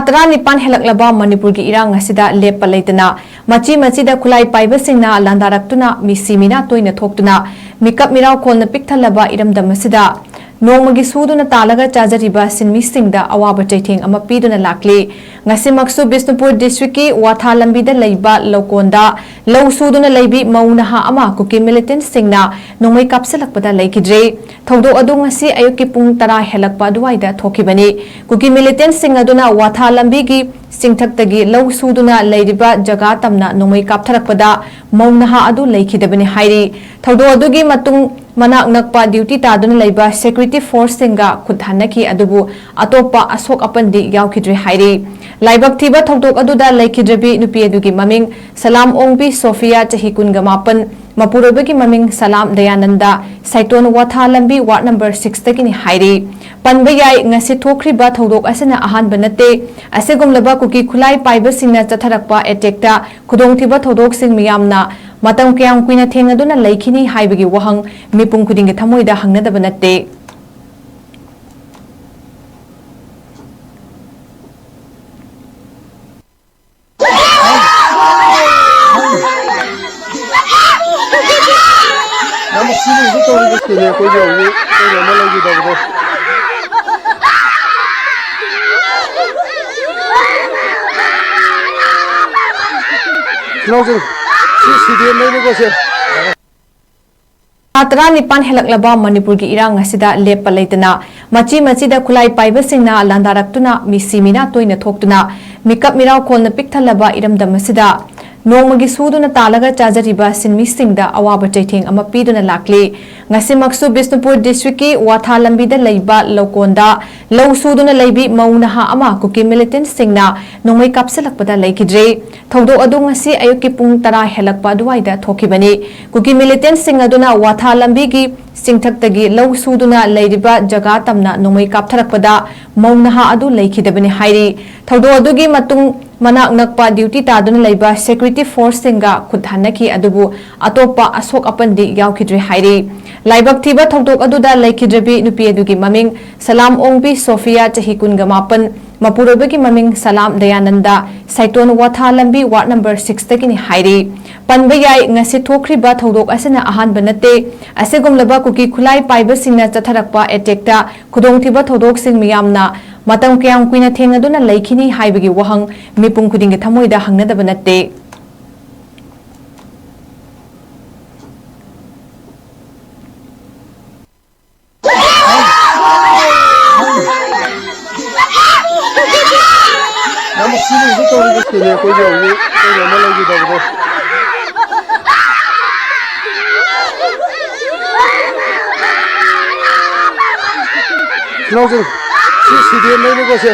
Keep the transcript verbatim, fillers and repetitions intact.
ꯇꯔꯥꯅꯤꯄꯥꯟ ꯍꯦꯜꯂꯛꯂꯕ ꯃꯅꯤꯄꯨꯔꯒꯤ ꯏꯔꯥꯡ ꯑꯁꯤꯗ ꯂꯦꯞꯄ ꯂꯩꯇꯅ ꯃꯆꯤ ꯃꯆꯤꯗ ꯈꯨꯠꯂꯥꯏ ꯄꯥꯏꯕꯁꯤꯡꯅ ꯂꯥꯟꯗꯥꯔꯛꯇꯨꯅ ꯃꯤꯁꯤ ꯃꯤꯅꯥ ꯇꯣꯏꯅ ꯊꯣꯛꯇꯨꯅ ꯃꯤꯀꯞ ꯃꯤꯔꯥꯎ ꯈꯣꯜꯅ ꯄꯤꯛ ꯊꯜꯂꯕ ꯏꯔꯝꯗꯝ ꯑꯁꯤꯗ ꯅꯣꯡꯃꯒꯤ ꯁꯨꯗꯨꯅ ꯇꯥꯜꯂꯒ ꯆꯥꯖꯔꯤꯕ ꯁꯤꯟꯃꯤꯁꯤꯡꯗ ꯑꯋꯥꯕ ꯆꯩꯊꯦꯡ ꯑꯃ ꯄꯤꯗꯨꯅ ꯂꯥꯛꯂꯤ꯫ ꯉꯁꯤꯃꯛꯁꯨ ꯕꯤꯁꯅꯨꯄꯨꯔ ꯗꯤꯁꯇ꯭ꯔꯤꯛꯀꯤ ꯋꯥꯊꯥ ꯂꯝꯕꯤꯗ ꯂꯩꯕ ꯂꯧꯀꯣꯟꯗ ꯂꯧ ꯁꯨꯗꯨꯅ ꯂꯩꯕꯤ ꯃꯧ ꯅꯍꯥ ꯑꯃ ꯀꯨꯀꯤ ꯃꯤꯂꯤꯇꯦꯟꯠꯁꯤꯡꯅ ꯅꯣꯡꯃꯩ ꯀꯥꯞꯁꯤꯜꯂꯛꯄꯗ ꯂꯩꯈꯤꯗ꯭ꯔꯦ꯫ ꯊꯧꯗꯣꯛ ꯑꯗꯨ ꯉꯁꯤ ꯑꯌꯨꯛꯀꯤ ꯄꯨꯡ ꯇꯔꯥ ꯍꯦꯜꯂꯛꯄ ꯑꯗꯨꯋꯥꯏꯗ ꯊꯣꯛꯈꯤꯕꯅꯤ꯫ ꯀꯨꯀꯤ ꯃꯤꯂꯤꯇꯦꯟꯠꯁꯤꯡ ꯑꯗꯨꯅ ꯋꯥꯊꯥ ꯂꯝꯕꯤꯒꯤ ꯆꯤꯡꯊꯛꯇꯒꯤ ꯂꯧ ꯁꯨꯗꯨꯅ ꯂꯩꯔꯤꯕ ꯖꯒꯥ ꯇꯝꯅ ꯅꯣꯡꯃꯩ ꯀꯥꯞꯊꯔꯛꯄꯗ ꯃꯧ ꯅꯍꯥ ꯑꯗꯨ ꯂꯩꯈꯤꯗꯕꯅꯤ ꯍꯥꯏꯔꯤ꯫ ꯊꯧꯗꯣꯛ ꯑꯗꯨꯒꯤ ꯃꯇꯨꯡ ꯃꯅꯥꯛ ꯅꯛꯄ ꯗ꯭ꯌꯨꯇꯤ ꯇꯥꯗꯨꯅ ꯂꯩꯕ ꯁꯦꯀ꯭ꯌꯨꯔꯤꯇꯤ ꯐꯣꯔꯁꯁꯤꯡꯒ ꯈꯨꯠ ꯍꯟꯅꯈꯤ, ꯑꯗꯨꯕꯨ ꯑꯇꯣꯞꯄ ꯑꯁꯣꯛ ꯑꯄꯟꯗꯤ ꯌꯥꯎꯈꯤꯗ꯭ꯔꯦ ꯍꯥꯏꯔꯤ꯫ ꯂꯥꯏꯕꯛ ꯊꯤꯕ ꯊꯧꯗꯣꯛ ꯑꯗꯨꯗ ꯂꯩꯈꯤꯗ꯭ꯔꯕꯤ ꯅꯨꯄꯤ ꯑꯗꯨꯒꯤ ꯃꯃꯤꯡ ꯁꯂꯥꯝ ꯑꯣꯡꯕꯤ ꯁꯣꯐꯤꯌꯥ, ꯆꯍꯤ ꯀꯨꯟꯒ ꯃꯥꯄꯟ, ꯃꯄꯨꯔꯣꯏꯕꯒꯤ ꯃꯃꯤꯡ ꯁꯂꯥꯝ ꯗꯌꯥꯅꯟꯗ, ꯁꯥꯏꯇꯣꯟ ꯋꯥꯊꯥ ꯂꯝꯕꯤ ꯋꯥꯔꯗ ꯅꯝꯕꯔ ꯁꯤꯛꯁꯇꯒꯤꯅꯤ ꯍꯥꯏꯔꯤ꯫ ꯄꯟꯕ ꯌꯥꯏ, ꯉꯁꯤ ꯊꯣꯛꯈ꯭ꯔꯤꯕ ꯊꯧꯗꯣꯛ ꯑꯁꯤꯅ ꯑꯍꯥꯟꯕ ꯅꯠꯇꯦ꯫ ꯑꯁꯤꯒꯨꯝꯂꯕ ꯀꯨꯀꯤ ꯈꯨꯠꯂꯥꯏ ꯄꯥꯏꯕꯁꯤꯡꯅ ꯆꯠꯊꯔꯛꯄ ꯑꯦꯇꯦꯛꯇ ꯈꯨꯗꯣꯡꯊꯤꯕ ꯊꯧꯗꯣꯛꯁꯤꯡ ꯃꯤꯌꯥꯝꯅ ꯃꯇꯝ ꯀꯌꯥꯝ ꯀꯨꯏꯅ ꯊꯦꯡꯅꯗꯨꯅ ꯂꯩꯈꯤꯅꯤ ꯍꯥꯏꯕꯒꯤ ꯋꯥꯍꯪ ꯃꯤꯄꯨꯝ ꯈꯨꯗꯤꯡꯒꯤ ꯊꯃꯣꯏꯗ ꯍꯪꯅꯗꯕ ꯅꯠꯇꯦ꯫ ꯌꯥꯝ ꯁꯤꯔꯤꯌꯁ ꯇꯧꯔꯤꯕꯁꯤꯅꯦ ꯑꯩꯈꯣꯏꯒꯤ ꯍꯧꯖꯤꯛ ꯑꯩꯈꯣꯏꯒꯤ ꯑꯃ ꯂꯩꯈꯤꯗꯕꯗꯣ꯫ ꯏꯅꯥꯎꯁꯤꯡ, ꯁꯤ ꯁꯤꯗꯦꯟꯗꯩꯅꯤꯀꯣ ꯁꯦ꯫ ꯊꯥ ꯇꯔꯥꯅꯤꯄꯥꯟ ꯍꯦꯜꯂꯛꯂꯕ ꯃꯅꯤꯄꯨꯔꯒꯤ ꯏꯔꯥꯡ ꯑꯁꯤꯗ ꯂꯦꯞꯄ ꯂꯩꯇꯅ ꯃꯆꯤ ꯃꯆꯤꯗ ꯈꯨꯠꯂꯥꯏ ꯄꯥꯏꯕꯁꯤꯡꯅ ꯂꯥꯟꯗꯥꯔꯛꯇꯨꯅ ꯃꯤꯁꯤ ꯃꯤꯅꯥ ꯇꯣꯏꯅ ꯊꯣꯛꯇꯨꯅ ꯃꯤꯀꯞ ꯃꯤꯔꯥꯎ ꯈꯣꯜꯅ ꯄꯤꯛ ꯊꯜꯂꯕ ꯏꯔꯝꯗꯝ ꯑꯁꯤꯗ ꯅꯣꯡꯃꯒꯤ ꯁꯨꯗꯨꯅ ꯇꯥꯜꯂꯒ ꯆꯥꯖꯔꯤꯕ ꯁꯤꯟꯃꯤꯁꯤꯡꯗ ꯑꯋꯥꯕ ꯆꯩꯊꯦꯡ ꯑꯃ ꯄꯤꯗꯨꯅ ꯂꯥꯛꯂꯤ꯫ ꯉꯁꯤꯃꯛꯁꯨ ꯕꯤꯁꯅꯨꯄꯨꯔ ꯗꯤꯁꯇ꯭ꯔꯤꯛꯀꯤ ꯋꯥꯊꯥ ꯂꯝꯕꯤꯗ ꯂꯩꯕ ꯂꯧꯀꯣꯟꯗ ꯂꯧ ꯁꯨꯗꯨꯅ ꯂꯩꯕꯤ ꯃꯧ ꯅꯍꯥ ꯑꯃ ꯀꯨꯀꯤ ꯃꯤꯂꯤꯇꯦꯟꯠꯁꯤꯡꯅ ꯅꯣꯡꯃꯩ ꯀꯥꯞꯁꯤꯜꯂꯛꯄꯗ ꯂꯩꯈꯤꯗ꯭ꯔꯦ꯫ ꯊꯧꯗꯣꯛ ꯑꯗꯨ ꯉꯁꯤ ꯑꯌꯨꯛꯀꯤ ꯄꯨꯡ ꯇꯔꯥ ꯍꯦꯜꯂꯛꯄ ꯑꯗꯨꯋꯥꯏꯗ ꯊꯣꯛꯈꯤꯕꯅꯤ꯫ ꯀꯨꯀꯤ ꯃꯤꯂꯤꯇꯦꯟꯠꯁꯤꯡ ꯑꯗꯨꯅ ꯋꯥꯊꯥ ꯂꯝꯕꯤꯒꯤ ꯆꯤꯡꯊꯛꯇꯒꯤ ꯂꯧ ꯁꯨꯗꯨꯅ ꯂꯩꯔꯤꯕ ꯖꯒꯥ ꯇꯝꯅ ꯅꯣꯡꯃꯩ ꯀꯥꯞꯊꯔꯛꯄꯗ ꯃꯧ ꯅꯍꯥ ꯑꯗꯨ ꯂꯩꯈꯤꯗꯕꯅꯤ ꯍꯥꯏꯔꯤ꯫ ꯊꯧꯗꯣꯛ ꯑꯗꯨꯒꯤ ꯃꯇꯨꯡ ꯃꯅꯥꯛ ꯅꯛꯄ ꯗ꯭ꯌꯨꯇꯤ ꯇꯥꯗꯨꯅ ꯂꯩꯕ ꯁꯦꯀ꯭ꯌꯨꯔꯤꯇꯤ ꯐꯣꯔꯁꯁꯤꯡꯒ ꯈꯨꯠ ꯍꯟꯅꯈꯤ, ꯑꯗꯨꯕꯨ ꯑꯇꯣꯞꯄ ꯑꯁꯣꯛ ꯑꯄꯟꯗꯤ ꯌꯥꯎꯈꯤꯗ꯭ꯔꯦ ꯍꯥꯏꯔꯤ꯫ ꯂꯥꯏꯕꯛ ꯊꯤꯕ ꯊꯧꯗꯣꯛ ꯑꯗꯨꯗ ꯂꯩꯈꯤꯗ꯭ꯔꯕꯤ ꯅꯨꯄꯤ ꯑꯗꯨꯒꯤ ꯃꯃꯤꯡ ꯁꯂꯥꯝ ꯑꯣꯡꯕꯤ ꯁꯣꯐꯤꯌꯥ, ꯆꯍꯤ ꯀꯨꯟꯒ ꯃꯥꯄꯟ, ꯃꯄꯨꯔꯣꯏꯕꯒꯤ ꯃꯃꯤꯡ ꯁꯂꯥꯝ ꯗꯌꯥꯅꯟꯗ, ꯁꯥꯏꯇꯣꯟ ꯋꯥꯊꯥ ꯂꯝꯕꯤ ꯋꯥꯔꯗ ꯅꯝꯕꯔ ꯁꯤꯛꯁꯇꯒꯤꯅꯤ ꯍꯥꯏꯔꯤ꯫ ꯄꯟꯕ ꯌꯥꯏ, ꯉꯁꯤ ꯊꯣꯛꯈ꯭ꯔꯤꯕ ꯊꯧꯗꯣꯛ ꯑꯁꯤꯅ ꯑꯍꯥꯟꯕ ꯅꯠꯇꯦ꯫ ꯑꯁꯤꯒꯨꯝꯂꯕ ꯀꯨꯀꯤ ꯈꯨꯠꯂꯥꯏ ꯄꯥꯏꯕꯁꯤꯡꯅ ꯆꯠꯊꯔꯛꯄ ꯑꯦꯇꯦꯛꯇ ꯈꯨꯗꯣꯡꯊꯤꯕ ꯊꯧꯗꯣꯛꯁꯤꯡ ꯃꯤꯌꯥꯝꯅ ꯃꯇꯝ ꯀꯌꯥꯝ ꯀꯨꯏꯅ ꯊꯦꯡꯅꯗꯨꯅ ꯂꯩꯈꯤꯅꯤ ꯍꯥꯏꯕꯒꯤ ꯋꯥꯍꯪ ꯃꯤꯄꯨꯝ ꯈꯨꯗꯤꯡꯒꯤ ꯊꯃꯣꯏꯗ ꯍꯪꯅꯗꯕ ꯅꯠꯇꯦ꯫ ꯌꯥꯝ ꯁꯤꯅꯁꯨ ꯇꯧꯔꯤꯕ ꯀꯦꯅꯦ ꯑꯩꯈꯣꯏꯒꯤ ꯍꯧꯖꯤꯛ ꯑꯩꯈꯣꯏꯒꯤ ꯑꯃ ꯂꯩꯈꯤꯗꯕꯗꯣ꯫ ꯏꯅꯥꯎꯁꯤꯡ, ꯁꯤ ꯁꯤꯗꯦꯟ ꯂꯩꯅꯤꯀꯣ ꯁꯦ꯫